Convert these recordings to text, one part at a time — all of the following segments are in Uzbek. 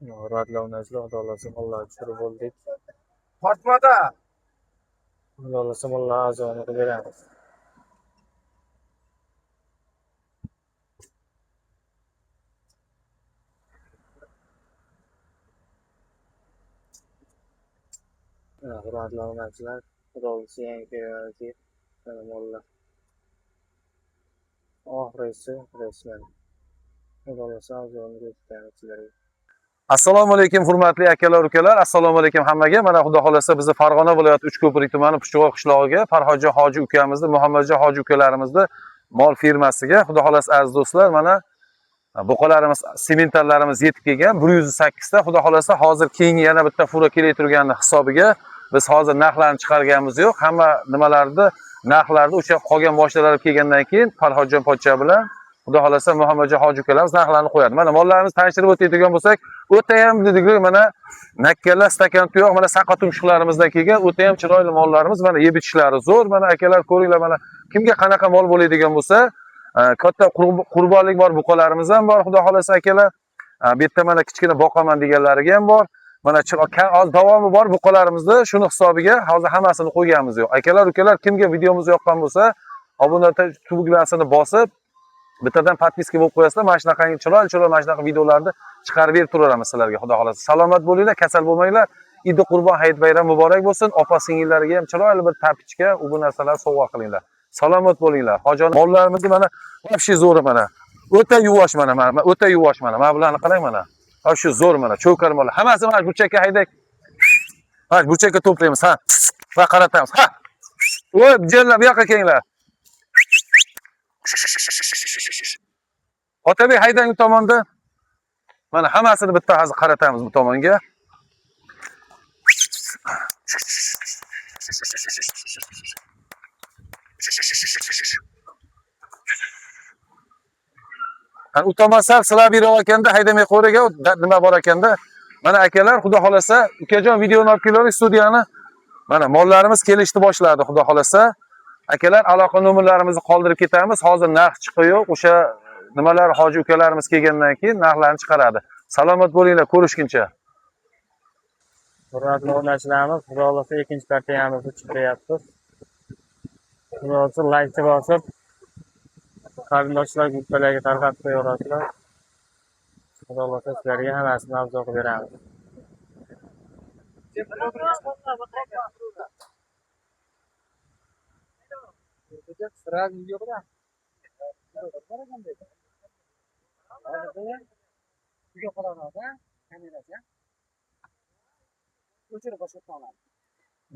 Hurmatli obunachilar, Xudo xohlasa mollarni tushirib bo'ldik. Tortmada. Xudo xohlasa mollar arzonini qilib beramiz. Hurmatli obunachilar, Xudo xohlasa yangi kelganlarga mana mollar. Oxirgisi rasman. Xudo xohlasa arzonini ko'rsatamiz sizlarga. Assalomu alaykum hurmatli akalar, ukalar. Assalomu alaykum hammaga. Mana Xudo xolasa bizni Farg'ona viloyati Uchko'prik tumani Pushtig'oy qishlog'iga Farhodjon hoji ukamizni, Muhammadjon hoji ukalarimizni mol firmasiga Xudo xolasa aziz do'stlar, mana buqalarimiz, sementallarimiz yetib kelgan 108 ta. Xudo xolasa hozir keyingi yana bitta fura kelay turganini hisobiga biz hozir narxlarni chiqarganimiz yo'q. Hamma nimalarni, narxlarni o'sha qolgan mashinalar kelgandan keyin Farhodjon pochcha bilan Xudo xolasa Muhammadjon hoji ukalarimiz narxlarni qo'yadi. Mana mollarimizni tanishtirib o'tadigan bo'lsak, o'ta ham dedik, mana nakkalar, stakan tuyoq, mana saqa tumshuqlarimizdan kelgan o'ta ham chiroyli mollarimiz, mana yeb ichishlari zo'r. Mana akalar ko'ringlar, mana kimga qanaqa mol bo'ladigan bo'lsa, katta qurbonlik bor, buqalarimiz ham bor, Xudo xolasa akalar. Bu yerda mana kichkina boqaman deganlariga ham bor. Mana hozir davomi bor buqalarimizni, shuni hisobiga hozir hammasini qo'yganimiz yo'q. Akalar, ukalar, kimga videomiz yoqqan bo'lsa, obuna tugmasini bosib, bittadan podpiska bo'lib qo'yasizlar. Mana shunaqangi chiroyli chiroyli mana shunaqa videolarni chiqarib berib turaveramiz sizlarga, Xudo xolasa. Salomat bo'linglar, kasal bo'lmanglar. Idi Qurbon hayit bayram muborak bo'lsin. Opa singillarga ham chiroyli bir tapichka, u bu narsalar sovg'a qilinglar. Salomat bo'linglar. Hojon mollarimizni mana вообще zo'ri mana. O'ta yuvosh mana, mana o'ta yuvosh mana. Mana bularni qarang mana. Вообще zo'r mana, cho'kar mollar. Hammasi mana burchakka haydak. Mana burchakka to'playmiz, ha. Va qaratamiz. Ha. Voy, jellar bu yoqqa kelinglar. Otabek haydang u tomonda. Mana hammasini bitta hozir qaratamiz bu tomonga. Hani u tomon sal slabiyroq ekanda, haydamay qo'yraga nima bor ekanda. Mana akalar, Xudo xolasa, ukajon videoni olib kelavering studiyani. Mana mollarimiz kelishni boshladi, Xudo xolasa. Akalar, aloqa nomerlarimizni qoldirib ketamiz. Hozir narx chiqi yo'q. O'sha nimalar hoji ukalarimiz kelgandan keyin narxlarni chiqaradi. Salomat bo'linglar, ko'rishguncha. Hurmatli obunachilarimiz, Xudo xohlasa ikkinchi partiyamizni chiqaryapmiz. Xudo xohlasa laykni bosib, qarindoshlar gruppalarga tarqatib qo'yaverasizlar. Xudo xohlasa sizlarga hammasini obzor qilib beramiz.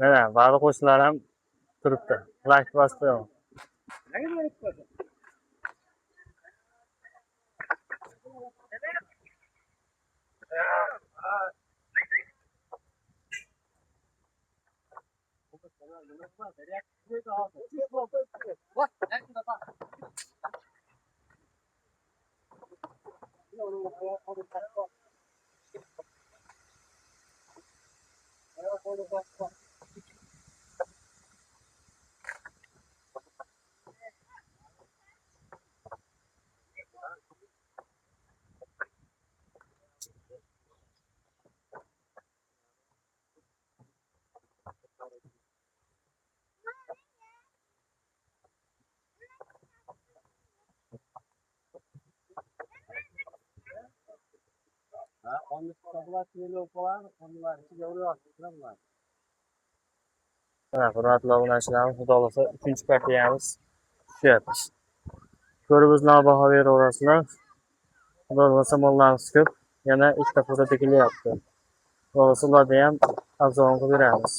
Mana ba'zi qo'shnilar ham turibdi. Layk bosib qo'yaman. Mana hurmatli obunachilarimiz, Xudo xohlasa uchinchi partiyamiz tushyapmiz. Ko'rib o'zlari baho beraverasizlar. Xudo xohlasa mollarimiz ko'p. Yana ikkita fura tikilyapti. Xudo xohlasa ularni ham arzon qilib beramiz.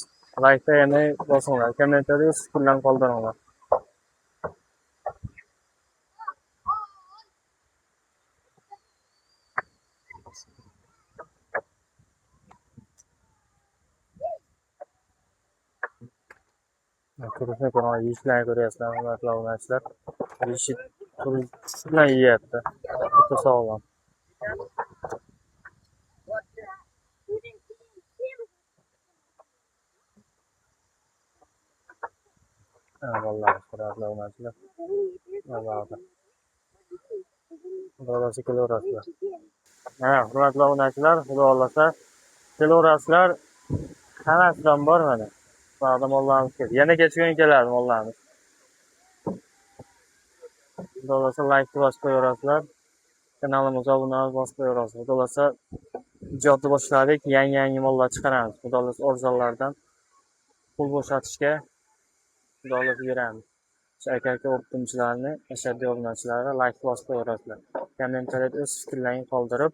Laykda yana bosinglar, kommentariyada o'z fikrlarini qoldiringlar. Turishni ko'raman, yeyishlarni ko'ryapsizlar, hurmatli obunachilar. Yeyishi turishi bilan yeyapti. O'ta sog'lom. Ha, bolalar, hurmatli obunachilar. Allohga. Xudo xohlasa kelaverasizlar. Mana hurmatli obunachilar, xudo xohlasa kelaverasizlar. Hammasidan bor mana. Buyoqda mollarimiz ko'p. Yana kechqurun keladi mollarimiz. Xudo xohlasa like bosib qo'yaverasizlar. Kanalimizga obuna bosib qo'yaverasizlar. Xudo xohlasa ijodni boshladik, yangi-yangi mollar chiqaramiz. Xudo xohlasa arzonlardan pul bo'shatishga xudo xohlasa beramiz. Shu aka-aka o'qituvchilarni, ashaddiy obunachilari like bosib qo'yaverasizlar. Kommentariyada o'z fikrlaringni qoldirib,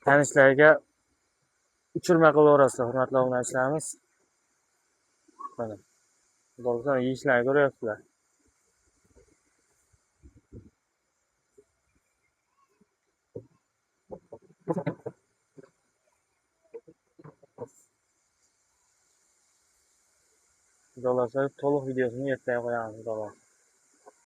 tanishlarga uchirma qilaverasizlar, hurmatli obunachilarimiz. Mana. Xudo xohlasa yeyishlarni ko'ryapsizlar. Xudo xohlasa to'liq videosini ertaga qo'yamiz, xudo xohlasa.